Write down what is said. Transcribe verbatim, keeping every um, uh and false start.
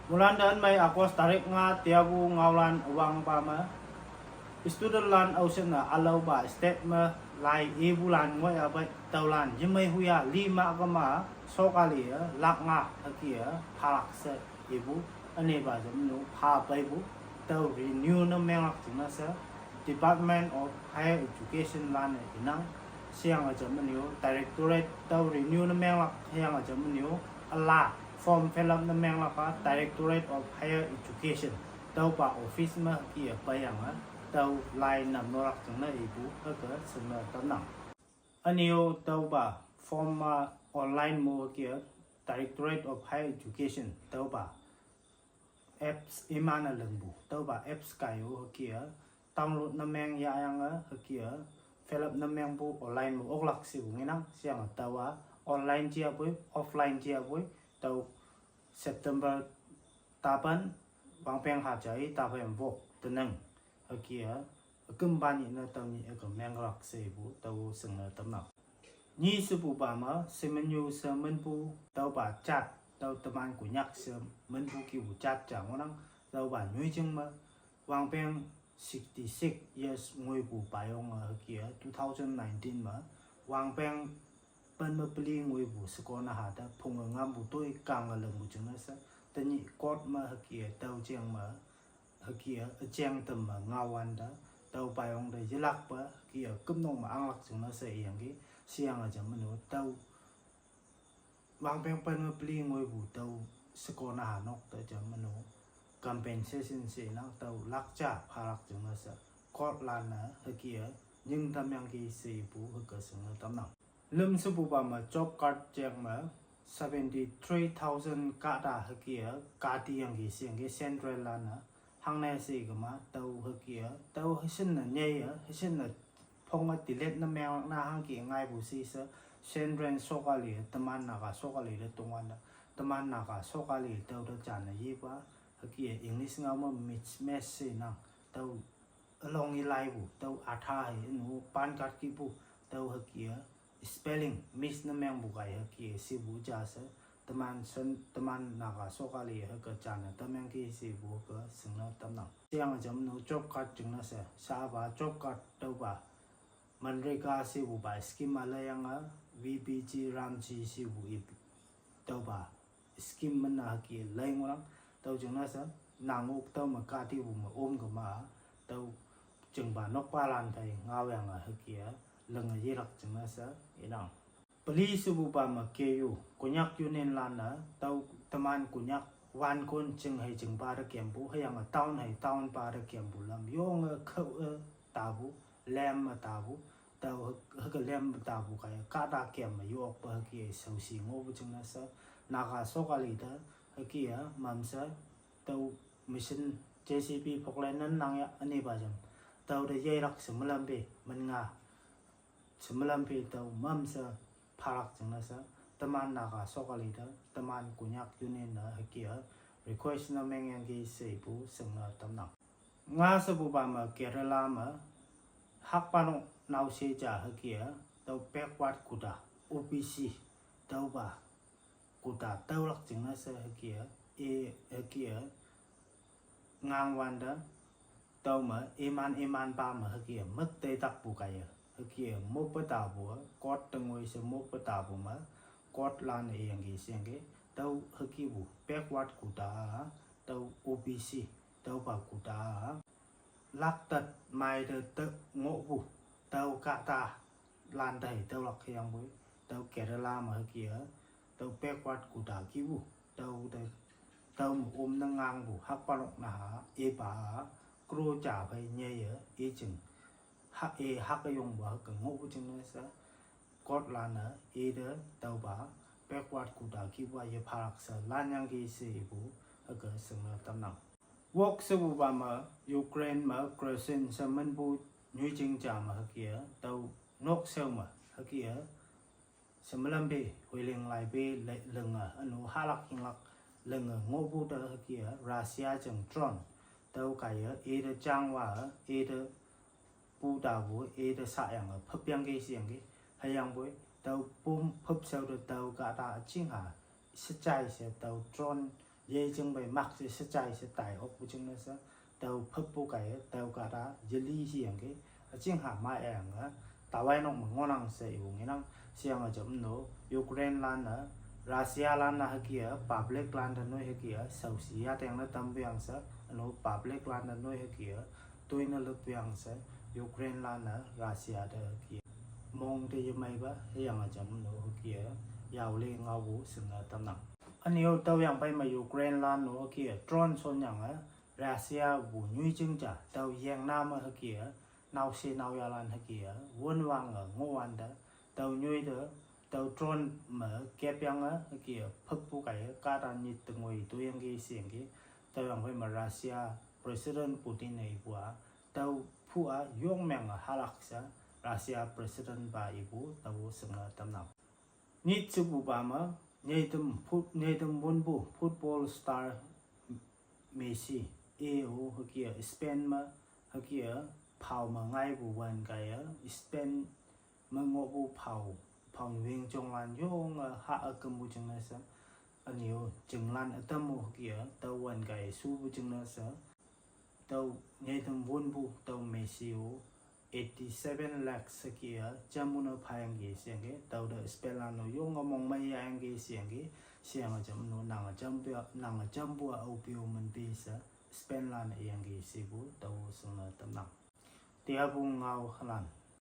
Mulan dan mai August tarik nga tiabu ngaulan awang ba ma student lan ausen na alau ba state ma lai ibu lan ngoi abai taulan yemai huya lima kama sokali ya lak nga hakia halak se ibu ane ba jam nu ha bai bu tau renew na menglak jing na se Department of Higher Education lan e inang siang a jam nu Directorate tau renew na menglak siang a jam nu ala form fill up na menglak a Directorate of Higher Education tau ba office ma ki a bayang a tau lai nam norak jing na ibu haka sing na tanang. Anio tau ba form ma online mo kia Directorate of Higher Education tau ba apps imana lengbu tau ba apps kayo kia download na meng ya yang a kia fill up na meng bu online mo oklak si bu nginang siang tau a online jia bui offline jia bui tau September tapan wangpeng ha jai tapan vok teneng hakia akum bani na tau ni aka menglak se bu tau sing na tamnak. Ni sebu ba ma semenyu se menpu tau ba chat tau teman kunyak se menpu ki bu chat jang orang tau ba nyui jing ma wangpeng sixty six years ngui bu bayong a hakia two thousand nineteen ma wangpeng pen ma peli ngui bu sekona ha ta phung ngam bu toi kang a leng bu jing na se tani court ma hakia tau jeng ma hakia a jeng tem ma ngawan da tau bayong da yelak ba hakia kumnong ma anglak jing na se yang ki siang a jam manu tau wangpeng pen ma peli ngui bu tau sekona ha nok ta jam manu compensation se nang tau lakcha phalak jing na se court lan na hakia ning tam yang ki se bu haka sing na tamnang. Lum sebu ba ma job card jeng ma seventy three thousand ka da hakia ka di yang ki siang ki central lan na hang na se kama tau hakia tau hasin na nyai a hasin na phong a delete na meng na hang ki ngai bu si se central sokali teman na ka sokali da tungwan da teman na ka sokali tau da jan na yi ba hakia English ngau ma mismatch se nang tau along i lai bu tau atha hai nu pan kat ki bu tau hakia spelling miss na meng bu kai hakia si bu ja se teman sen teman na ka sokali haka jan na tam yang ki si bu ka sing na tamnang. Siang a jam nu job card jing na se sa ba job card tau ba manreka si bu ba scheme a la yang a V B G Ramji si bu i tau ba scheme mana hakia lai ngurang tau jing na se nang uk tau ma ka ti bu ma om ka ma tau jing ba nok pa lan tai ngau yang a hakia leng a yelak jing na se inang. Peli sebu ba ma K U Konyak Union lan na tau teman Konyak wan kon jing hai jing ba da kem bu hai yang a town hai town ba da kem bu lam yong a khau a ta bu lem a ta bu tau haka lem a ta bu kai ka da kem a yok ba hakia sau si ngo bu jing na se na ka sokali da hakia mam se tau machine J C B phok lai nan nang ya ani ba jam tau da yai rak se malam be man nga se malam be tau mam se phalak jing na se teman na ka sokali da teman Konyak Union na hakia request na meng yang ki se bu sing na tamnang. Nga sebu ba ma Kerala ma hak panok nau se ja hakia tau backward kuta O B C tau ba kuta tau lak jing na se hakia e hakia ngang wan da tau ma iman iman ba ma hakia mak tai tak bu kaya hakia mo pa ta bu court tengoi se mo pa ta bu ma court lan e yang ki siang ki tau haki bu backward kuta tau O B C tau ba kuta lak tat mai da tau ngo bu tau ka ta lan tai tau lak yang bu tau Kerala ma hakia tau backward kuta ki bu tau da tau ma um na ngang bu hak palok na ha e ba kro ja bai nyai ya e jing ha e hak yong ba ka ngo bu jing na sa court lan na e da tau ba backward kuta ki bu a ye phalak sa lan yang ki se bu haka sing na tamnang. Wok sebu ba ma Ukraine ma Kherson se man bu nyui jing ja ma hakia tau nok seu ma hakia se malam be huiling lai be leng a anu halak hinglak leng a ngo bu da hakia Russia jeng drone tau kaya e da jang wa e da bu da bu e da sa yang a phap yang ki siang ki hayang bu tau pum phap seu da tau ka ta jing ha se jai se tau drone Ye jing bai mak se sechai se tai ok bu jing ne se. Tau phep bu kai, tau kata, yeli si yang ke. Aching ha ma yang a. Tawai nok ma ngonang se ibu nginang. Siang a jam no, Ukraine lan na, Russia lan na hakia, public lan da noi hakia, sau si ya teng na tam biang se, ano public lan da noi hakia, tui na luk biang se, Ukraine lan na, Russia da hakia. Mong te yamai ba, yang a jam no hakia, yau le ngau bu, sing na tam nang. Anio tau yang pai ma Ukraine lan no hakia, drone son yang a, Russia bu nyui jing ja, tau yang na ma hakia, nau se nau ya lan hakia, won wang a, ngo wan da, tau nyui da, tau drone ma kep yang a, hakia, phep bu kai, ka ta nyit tengoi, tu yang ki siang ki, tau yang pai ma Russia, President Putin na ibu a, tau phu a, yong meng a, halak sa, Russia President ba ibu, tau sing na tam nang. Nit su bu ba ma, nyai tem phut, nyai tem won bu, football star Messi, e o hakia, Spain ma, hakia, pau ma ngai bu wan kai a, Spain ma ngo bu pau, pau wing jong lan yong a, ha a kem bu jing na sa, anio, jing lan a tam bu hakia, tau wan kai su bu jing na sa, tau nyai tem won bu, tau Messi o, eighty seven lakhs hakia, jam bu na pha yang ki siang ki, tau da Spain lan no yong a mong mai ya yang ki siang ki, siang a jam no nang a jam bia, nang a jam bu a au piu man pi sa, Spain lan a yang ki si bu, tau sing na tam nang. Tia bu ngau halan.